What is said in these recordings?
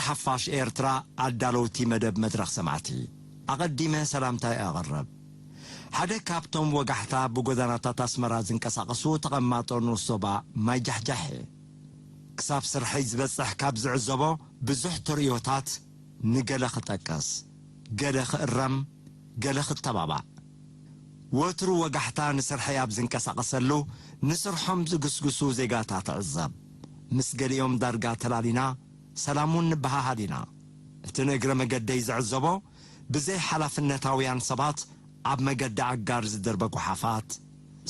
ሓፋሽ ኤርትራ ኣዳለውቲ መደብ መድረኽ ሰማዕቲ፣ ኣቐዲመ ሰላምታይ ኣቕርብ። ሓደ ካብቶም ወጋሕታ ብጎደናታት ኣስመራ ዝንቀሳቐሱ ተቐማጦ ንኡስ ዞባ ማይ ጃሕጃሕ እየ። ክሳብ ስርሐይ ዝበጽሕ ካብ ዝዕዘቦ ብዙሕ ተርእዮታት ንገለ ክጠቅስ፣ ገለ ክእረም፣ ገለ ክተባባዕ። ወትሩ ወጋሕታ ንስርሐይ ኣብ ዝንቀሳቐሰሉ፣ ንስርሖም ዝግስግሱ ዜጋታት እዕዘብ። ምስ ገሊኦም ዳርጋ ተላሊና፣ ሰላም እውን ንበሃሃል ኢና። እቲ ንእግረ መገደይ ዝዕዘቦ፣ ብዘይ ሓላፍነታውያን ሰባት ኣብ መገዲ ኣጋር ዝድርበ ጓሓፋት፣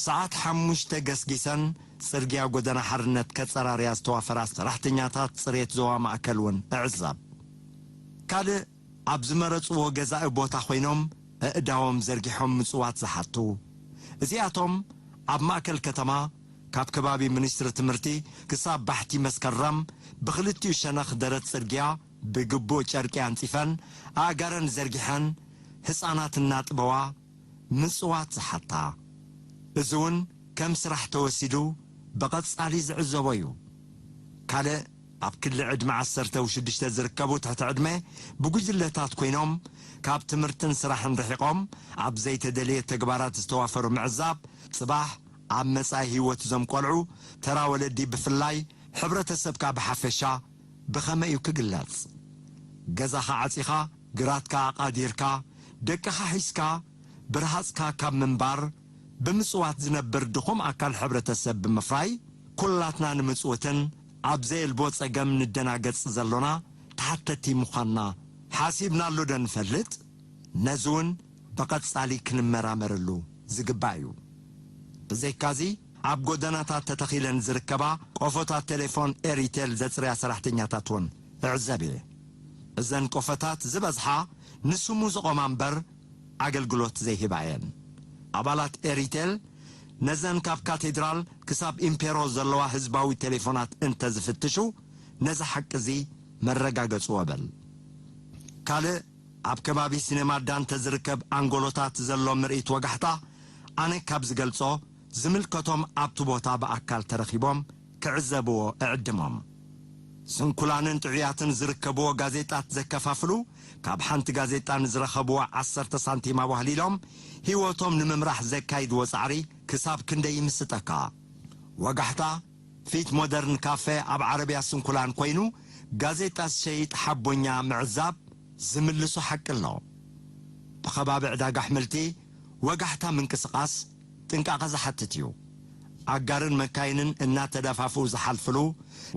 ሰዓት ሓሙሽተ ገስጊሰን ጽርግያ ጎደና ሓርነት ከጸራርያ ዝተዋፈራ ሰራሕተኛታት ጽሬት ዞባ ማእከል እውን እዕዘብ። ካልእ ኣብ ዝመረጽዎ ገዛኢ ቦታ ኮይኖም ኣእዳዎም ዘርጊሖም ምጽዋት ዝሓቱ። እዚኣቶም ኣብ ማእከል ከተማ ካብ ከባቢ ሚኒስትሪ ትምህርቲ ክሳብ ባሕቲ መስከረም ብኽልቲኡ ሸነኽ ደረት ጽርግያ ብግቡእ ጨርቂ ኣንጺፈን ኣእጋረን ዘርጊሐን ህጻናት እናጥበዋ ምጽዋት ዝሓታ። እዚ እውን ከም ስራሕ ተወሲዱ ብቐጻሊ ዝዕዘቦ እዩ። ካልእ ኣብ ክሊ ዕድመ ዓሰርተ ሽዱሽተ ዝርከቡ ትሕቲ ዕድመ ብጉጅለታት ኮይኖም ካብ ትምህርትን ስራሕን ርሒቖም ኣብ ዘይተደልየ ተግባራት ዝተዋፈሩ ምዕዛብ፣ ጽባሕ ኣብ መጻኢ ህይወት እዞም ቆልዑ ተራ ወለዲ ብፍላይ ሕብረተሰብ ከኣ ብሓፈሻ ብኸመይ እዩ ክግለጽ? ገዛኻ ዓጺኻ፣ ግራትካ ኣቓዲርካ፣ ደቅኻ ሒዝካ፣ ብረሃጽካ ካብ ምንባር፣ ብምጽዋት ዝነብር ድኹም ኣካል ሕብረተሰብ ብምፍራይ፣ ኩላትና ንምጽውትን ኣብ ዘየልቦ ጸገም ንደናገጽ ዘሎና ተሓተቲ ምዃንና ሓሲብናሉ ዶ ንፈልጥ? ነዚ እውን ብቐጻሊ ክንመራመረሉ ዝግባእ እዩ። ብዘይካዚ፣ ኣብ ጎደናታት ተተኺለን ዝርከባ ቆፎታት ቴሌፎን ኤሪቴል ዘጽርያ ሰራሕተኛታት እውን እዕዘብ እየ። እዘን ቆፎታት ዝበዝሓ ንስሙ ዝቖማ እምበር ኣገልግሎት ዘይህባ እየን። ኣባላት ኤሪቴል ነዘን ካብ ካቴድራል ክሳብ ኢምፔሮ ዘለዋ ህዝባዊ ቴሌፎናት እንተዝፍትሹ፣ ነዚ ሓቂ እዚ መረጋገጽዎ በል። ካልእ ኣብ ከባቢ ሲኔማ ዳንተ ዝርከብ ኣንጎሎታት ዘሎ ምርኢት ወጋሕታ፣ ኣነ ካብ ዝገልጾ፣ ዝምልከቶም ኣብቲ ቦታ ብኣካል ተረኺቦም ክዕዘብዎ እዕድሞም። ስንኩላንን ጥዑያትን ዝርከብዎ ጋዜጣት ዘከፋፍሉ፣ ካብ ሓንቲ ጋዜጣ ንዝረኸብዎ ዓሰርተ ሳንቲም ኣዋህሊሎም ህይወቶም ንምምራሕ ዘካይድዎ ጻዕሪ ክሳብ ክንደይ ይምስጠካ። ወጋሕታ ፊት ሞደርን ካፌ ኣብ ዓረብያ ስንኩላን ኮይኑ ጋዜጣ ዝሸይጥ ሓቦኛ ምዕዛብ ዝምልሶ ሓቂ ኣሎ። ብኸባቢ ዕዳጋ ኣሕምልቲ ወጋሕታ ምንቅስቓስ ጥንቃቐ ዝሓትት እዩ። ኣጋርን መካይንን እናተደፋፍኡ ዝሓልፍሉ፣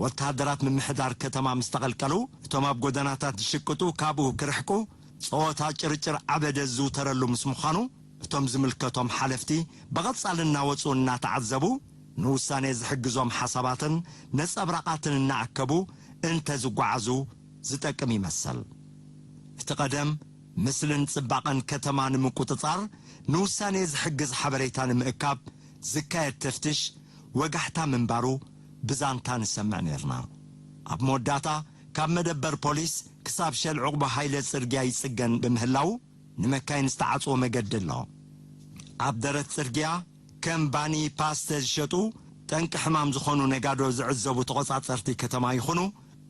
ወተሃደራት ምምሕዳር ከተማ ምስ ተቐልቀሉ፣ እቶም ኣብ ጎደናታት ዝሽቅጡ ካብኡ ክርሕቁ፣ ጸወታ ጭርጭር ዓበደ ዝዝውተረሉ ምስ ምዃኑ፣ እቶም ዝምልከቶም ሓለፍቲ ብቐጻሊ እናወጹ እናተዓዘቡ፣ ንውሳኔ ዝሕግዞም ሓሳባትን ነጸብራቓትን እናኣከቡ እንተ ዝጓዓዙ ዝጠቅም ይመስል። እቲ ቀደም ምስልን ጽባቐን ከተማ ንምቁጽጻር ንውሳኔ ዝሕግዝ ሓበሬታ ንምእካብ ዝካየድ ተፍትሽ ወጋሕታ ምንባሩ ብዛንታ ንሰምዕ ኔርና። ኣብ መወዳእታ ካብ መደበር ፖሊስ ክሳብ ሸል ዕቑባ ሃይለ ጽርግያ ይጽገን ብምህላዉ፣ ንመካይን ዝተዓጽወ መገዲ ኣሎ። ኣብ ደረት ጽርግያ ከም ባኒ ፓስተ ዝሸጡ ጠንቂ ሕማም ዝኾኑ ነጋዶ ዝዕዘቡ ተቖጻጸርቲ ከተማ ይኹኑ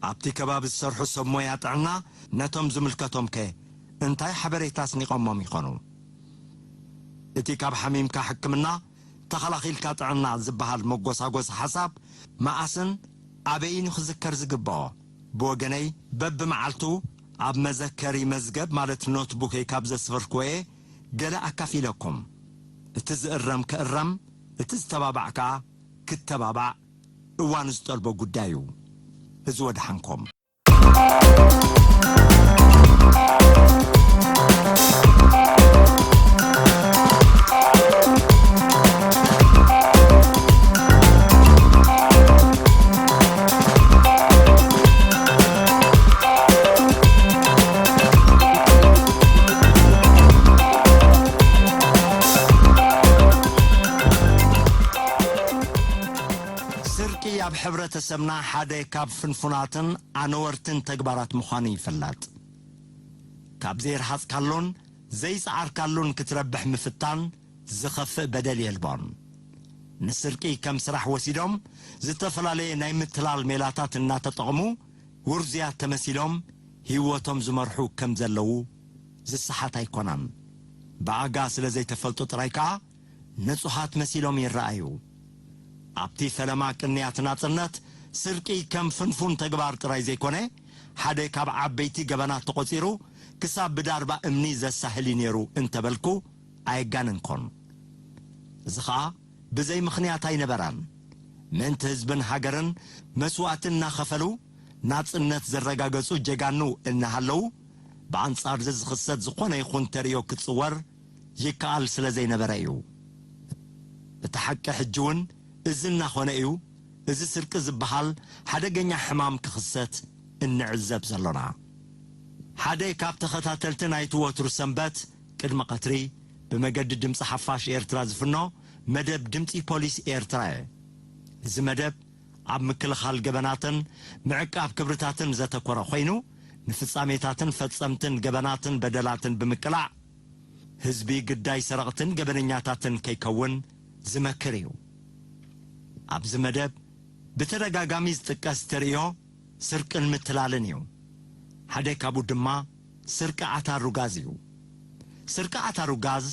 ኣብቲ ከባቢ ዝሰርሑ ሰብ ሞያ ጥዕና ነቶም ዝምልከቶም ከ እንታይ ሓበሬታ ኣስኒቖሞም ይኾኑ? እቲ ካብ ሓሚምካ ሕክምና ተኸላኺልካ ጥዕና ዝበሃል መጎሳጎሲ ሓሳብ መኣስን ኣበይን ክዝከር ዝግብኦ? ብወገነይ በብመዓልቱ ኣብ መዘከሪ መዝገብ ማለት ኖትቡከይ ካብ ዘስፈርኩዎ እየ ገለ ኣካፊለኩም። እቲ ዝእረም ክእረም፣ እቲ ዝተባባዕ ከኣ ክተባባዕ እዋኑ ዝጠልቦ ጉዳይ እዩ። እዚ ወድሓንኩም። ስርቂ ኣብ ሕብረተሰብና ሓደ ካብ ፍንፉናትን ኣነወርትን ተግባራት ምዃኑ ይፍለጥ። ካብ ዘይረሃጽካሉን ዘይጸዓርካሉን ክትረብሕ ምፍታን ዝኸፍእ በደል የልቦን። ንስርቂ ከም ስራሕ ወሲዶም ዝተፈላለየ ናይ ምትላል ሜላታት እናተጠቕሙ ውርዙያት ተመሲሎም ህይወቶም ዝመርሑ ከም ዘለዉ ዝሰሓት ኣይኮናን። ብኣጋ ስለ ዘይተፈልጡ ጥራይ ከኣ ንጹሃት መሲሎም ይረኣዩ። ኣብቲ ፈለማ ቅንያት ናጽነት፣ ስርቂ ከም ፍንፉን ተግባር ጥራይ ዘይኮነ፣ ሓደ ካብ ዓበይቲ ገበናት ተቖጺሩ፣ ክሳብ ብዳርባ እምኒ ዘሳህል እዩ ነይሩ እንተበልኩ ኣየጋነንኩን። እዚ ኸኣ ብዘይ ምኽንያት ኣይነበረን። ምእንቲ ህዝብን ሃገርን መስዋእቲ እናኸፈሉ ናጽነት ዘረጋገጹ ጀጋኑ እናሃለዉ፣ ብኣንጻር እዚ ዝኽሰት ዝኾነ ይኹን ተርእዮ ክጽወር ይከኣል ስለ ዘይነበረ እዩ። እቲ ሓቂ ሕጂ እውን እዚ እናኾነ እዩ፣ እዚ ስርቂ ዝበሃል ሓደገኛ ሕማም ክኽሰት እንዕዘብ ዘሎና። ሓደ ካብ ተኸታተልቲ ናይቲ ወትሩ ሰንበት ቅድሚ ቀትሪ ብመገዲ ድምፂ ሓፋሽ ኤርትራ ዝፍኖ መደብ ድምፂ ፖሊስ ኤርትራ እየ። እዚ መደብ ኣብ ምክልኻል ገበናትን ምዕቃብ ክብርታትን ዘተኮረ ኮይኑ፣ ንፍጻሜታትን ፈጸምትን ገበናትን በደላትን ብምቅላዕ፣ ህዝቢ ግዳይ ሰረቕትን ገበነኛታትን ከይከውን ዝመክር እዩ። ኣብዚ መደብ ብተደጋጋሚ ዝጥቀስ ተርእዮ ስርቅን ምትላልን እዩ። ሓደ ካብኡ ድማ ስርቂ ዓታሩ ጋዝ እዩ። ስርቂ ዓታሩ ጋዝ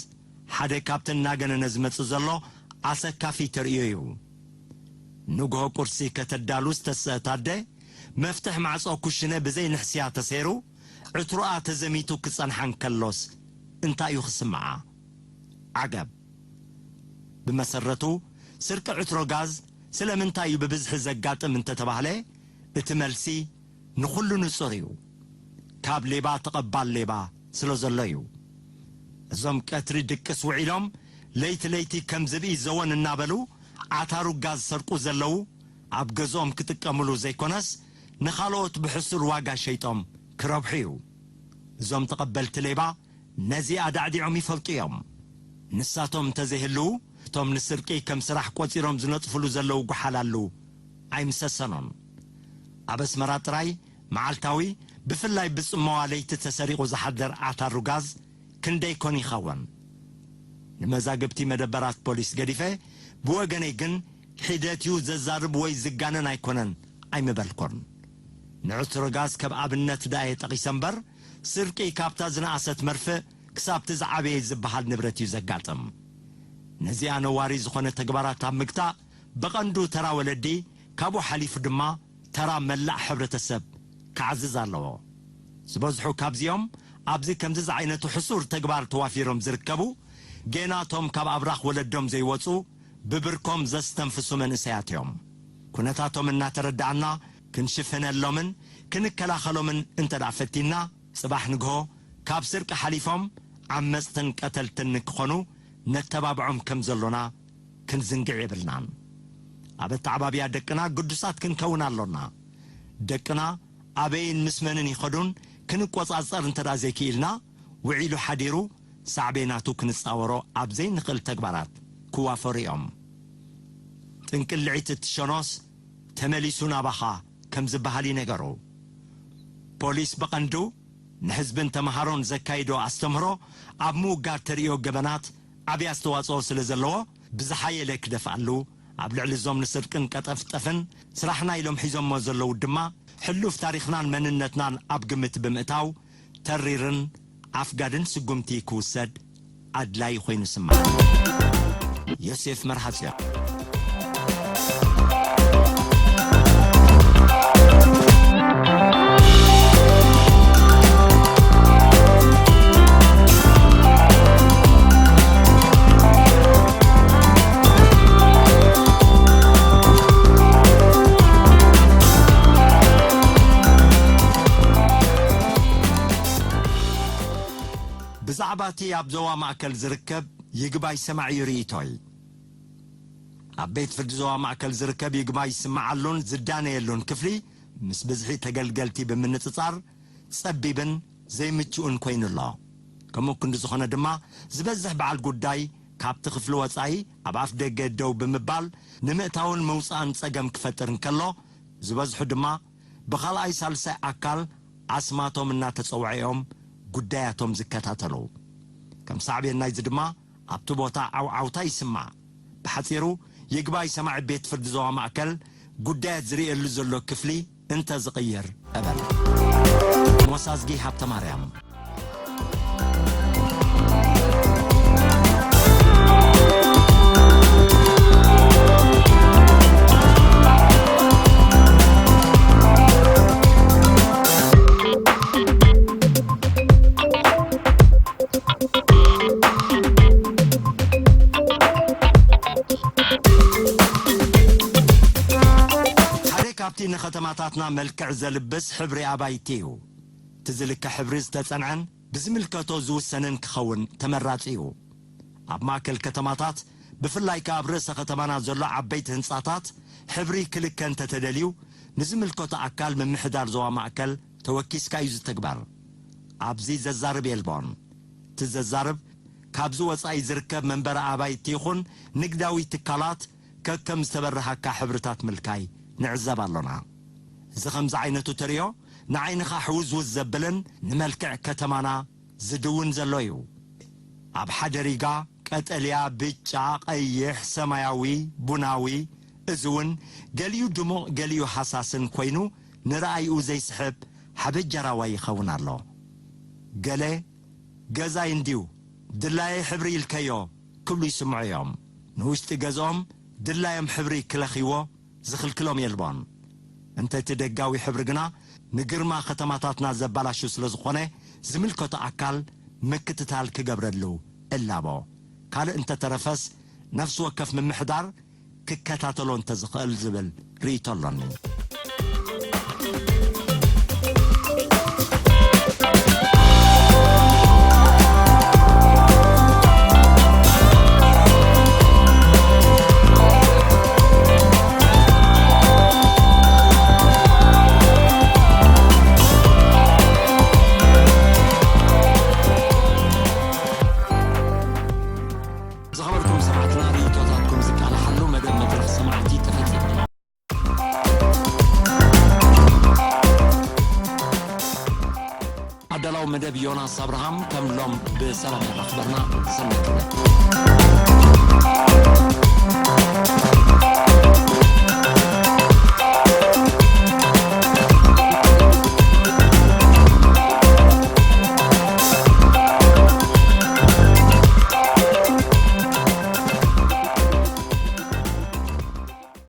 ሓደ ካብቲ እናገነነ ዝመጽእ ዘሎ ኣሰካፊ ተርእዮ እዩ። ንግሆ ቁርሲ ከተዳሉ ዝተስአት ኣደ፣ መፍትሕ ማዕጾ ኩሽነ ብዘይ ንሕስያ ተሰይሩ፣ ዕትሮኣ ተዘሚቱ ክጸንሓ እንከሎስ እንታይ እዩ ክስምዓ? ዓገብ! ብመሰረቱ፣ ስርቂ ዕትሮ ጋዝ ስለምንታይ እዩ ብብዝሒ ዘጋጥም እንተተባህለ፣ እቲ መልሲ ንኹሉ ንጹር እዩ። ካብ ሌባ ተቐባል ሌባ ስለ ዘሎ እዩ። እዞም ቀትሪ ድቅስ ውዒሎም፣ ለይቲ ለይቲ ከም ዝብኢ ዘወን እናበሉ ዓታሩ ጋዝ ዝሰርቁ ዘለዉ፣ ኣብ ገዝኦም ክጥቀምሉ ዘይኮነስ፣ ንኻልኦት ብሕሱር ዋጋ ሸይጦም ክረብሑ እዩ። እዞም ተቐበልቲ ሌባ ነዚ ኣዳዕዲዖም ይፈልጡ እዮም። ንሳቶም እንተዘይህልዉ፣ እቶም ንስርቂ ከም ስራሕ ቆጺሮም ዝነጥፍሉ ዘለዉ ጓሓላሉ ኣይምሰሰኖን። ኣብ ኣስመራ ጥራይ መዓልታዊ፣ ብፍላይ ብጽመዋ ለይቲ ተሰሪቑ ዝሓድር ዓታሩ ጋዝ ክንደይ ኮን ይኸውን? ንመዛግብቲ መደበራት ፖሊስ ገዲፈ፣ ብወገነይ ግን ሒደት እዩ፣ ዘዛርብ ወይ ዝጋነን ኣይኮነን ኣይምበልኩን። ንዕትሮ ጋዝ ከም ኣብነት ደኣ እየ ጠቒሰ እምበር፣ ስርቂ ካብታ ዝነኣሰት መርፍእ ክሳብቲ ዝዓበየ ዝበሃል ንብረት እዩ ዘጋጥም። ነዚኣ ነዋሪ ዝኾነ ተግባራት ኣብ ምግታእ፣ ብቐንዱ ተራ ወለዲ፣ ካብኡ ሓሊፉ ድማ ተራ መላእ ሕብረተሰብ ክዓዝዝ ኣለዎ። ዝበዝሑ ካብዚኦም ኣብዚ ከምዚ ዝዓይነቱ ሕሱር ተግባር ተዋፊሮም ዝርከቡ፣ ጌና እቶም ካብ ኣብራኽ ወለዶም ዘይወጹ፣ ብብርኮም ዘስተንፍሱ መንእሰያት እዮም። ኩነታቶም እናተረዳእና፣ ክንሽፍነሎምን ክንከላኸሎምን እንተ ደኣ ፈቲንና፣ ጽባሕ ንግሆ ካብ ስርቂ ሓሊፎም ዓመጽትን ቀተልትን ንክኾኑ ነተባብዖም ከም ዘሎና ክንዝንግዕ የብልናን። ኣብ ኣተዓባብያ ደቅና ግዱሳት ክንከውን ኣሎና። ደቅና ኣበይን ምስ መንን ይኸዱን ክንቆጻጸር እንተ ደኣ ዘይክኢልና፣ ውዒሉ ሓዲሩ ሳዕቤናቱ ክንጻወሮ ኣብ ዘይንኽእል ተግባራት ክዋፈሩ እዮም። ጥንቅልዒት እትሸኖስ ተመሊሱ ናባኻ ከም ዝበሃል እዩ ነገሩ። ፖሊስ ብቐንዱ ንህዝብን ተምሃሮን ዘካይዶ ኣስተምህሮ ኣብ ምውጋድ ተርእዮ ገበናት ዓቢ ኣስተዋጽኦ ስለ ዘለዎ፣ ብዝሓየለ ክደፍኣሉ፣ ኣብ ልዕሊ እዞም ንስርቅን ቀጠፍጠፍን ስራሕና ኢሎም ሒዞሞ ዘለዉ ድማ፣ ሕሉፍ ታሪኽናን መንነትናን ኣብ ግምት ብምእታው፣ ተሪርን ኣፍጋድን ስጉምቲ ክውሰድ ኣድላዪ ኮይኑ ይስምዓኒ። ዮሴፍ መርሃጽዮን። ብዛዕባ እቲ ኣብ ዞባ ማእከል ዝርከብ ይግባይ ሰማዒ ርእይቶይ። ኣብ ቤት ፍርዲ ዞባ ማእከል ዝርከብ ይግባይ ዝስምዓሉን ዝዳነየሉን ክፍሊ፣ ምስ ብዝሒ ተገልገልቲ ብምንጽጻር፣ ጸቢብን ዘይምችኡን ኮይኑ ኣሎ። ከምኡ ክንዲ ዝኾነ ድማ፣ ዝበዝሕ በዓል ጉዳይ ካብቲ ክፍሊ ወጻኢ ኣብ ኣፍ ደገ ደው ብምባል፣ ንምእታውን ምውጻእን ጸገም ክፈጥር እንከሎ፣ ዝበዝሑ ድማ ብኻልኣይ ሳልሳይ ኣካል ኣስማቶም እናተጸውዐ እዮም ጉዳያቶም ዝከታተሉ። ከም ሳዕቤን ናይዚ ድማ ኣብቲ ቦታ ዓውዓውታ ይስማዕ። ብሓጺሩ፣ ይግባይ ሰማዒ ቤት ፍርዲ ዞባ ማእከል ጉዳያት ዝርእየሉ ዘሎ ክፍሊ እንተ ዝቕይር እበል። ሞሳዝጊ ሃብተማርያም። ሓደ ካብቲ ንከተማታትና መልክዕ ዘልብስ ሕብሪ ኣባይቲ እዩ። እቲ ዝልከ ሕብሪ ዝተጸንዐን ብዝምልከቶ ዝውሰንን ክኸውን ተመራጺ እዩ። ኣብ ማእከል ከተማታት፣ ብፍላይ ከኣ ኣብ ርእሰ ከተማና ዘሎ ዓበይቲ ህንጻታት፣ ሕብሪ ክልከ እንተተደልዩ፣ ንዝምልከቶ ኣካል ምምሕዳር ዞባ ማእከል ተወኪስካ እዩ ዝትግበር። ኣብዚ ዘዛርብ የልቦን። እቲ ዘዛርብ፣ ካብዚ ወጻኢ ዝርከብ መንበሪ ኣባይቲ ይኹን ንግዳዊ ትካላት፣ ከከም ዝተበረሃካ ሕብርታት ምልካይ ንዕዘብ ኣሎና። እዚ ከምዚ ዓይነቱ ተርእዮ፣ ንዓይንኻ ሕውዝውዝ ዘብልን ንመልክዕ ከተማና ዝድውን ዘሎ እዩ። ኣብ ሓደ ሪጋ፣ ቀጠልያ፣ ብጫ፣ ቀይሕ፣ ሰማያዊ፣ ቡናዊ፣ እዚ እውን ገሊኡ ድሙቕ ገሊኡ ሃሳስን ኮይኑ፣ ንረኣይኡ ዘይስሕብ ሓበጃራዋይ ይኸውን ኣሎ። ገለ፣ ገዛይ እንድዩ፣ ድላየይ ሕብሪ ኢልከዮ፣ ክብሉ ይስምዑ እዮም። ንውሽጢ ገዝኦም ድላዮም ሕብሪ ክለኽይዎ ዝኽልክሎም የልቦን። እንተ እቲ ደጋዊ ሕብሪ ግና ንግርማ ከተማታትና ዘባላሹ ስለ ዝኾነ፣ ዝምልከቶ ኣካል ምክትታል ክገብረሉ እላቦ። ካልእ እንተተረፈስ፣ ነፍሲ ወከፍ ምምሕዳር ክከታተሎ እንተዝኽእል ዝብል ርእይቶ ኣሎኒ። ዝኸበርኩም ሰማዕትና፣ ርእይቶታትኩም ዝቃላሓሉ መደብ መድረኽ ሰማዕቲ ተፈጺሙ። ኣዳላዊ መደብ ዮናስ ኣብርሃም፣ ከም ሎም ብሰላም የራኽበና። ሰናይ ቅነ።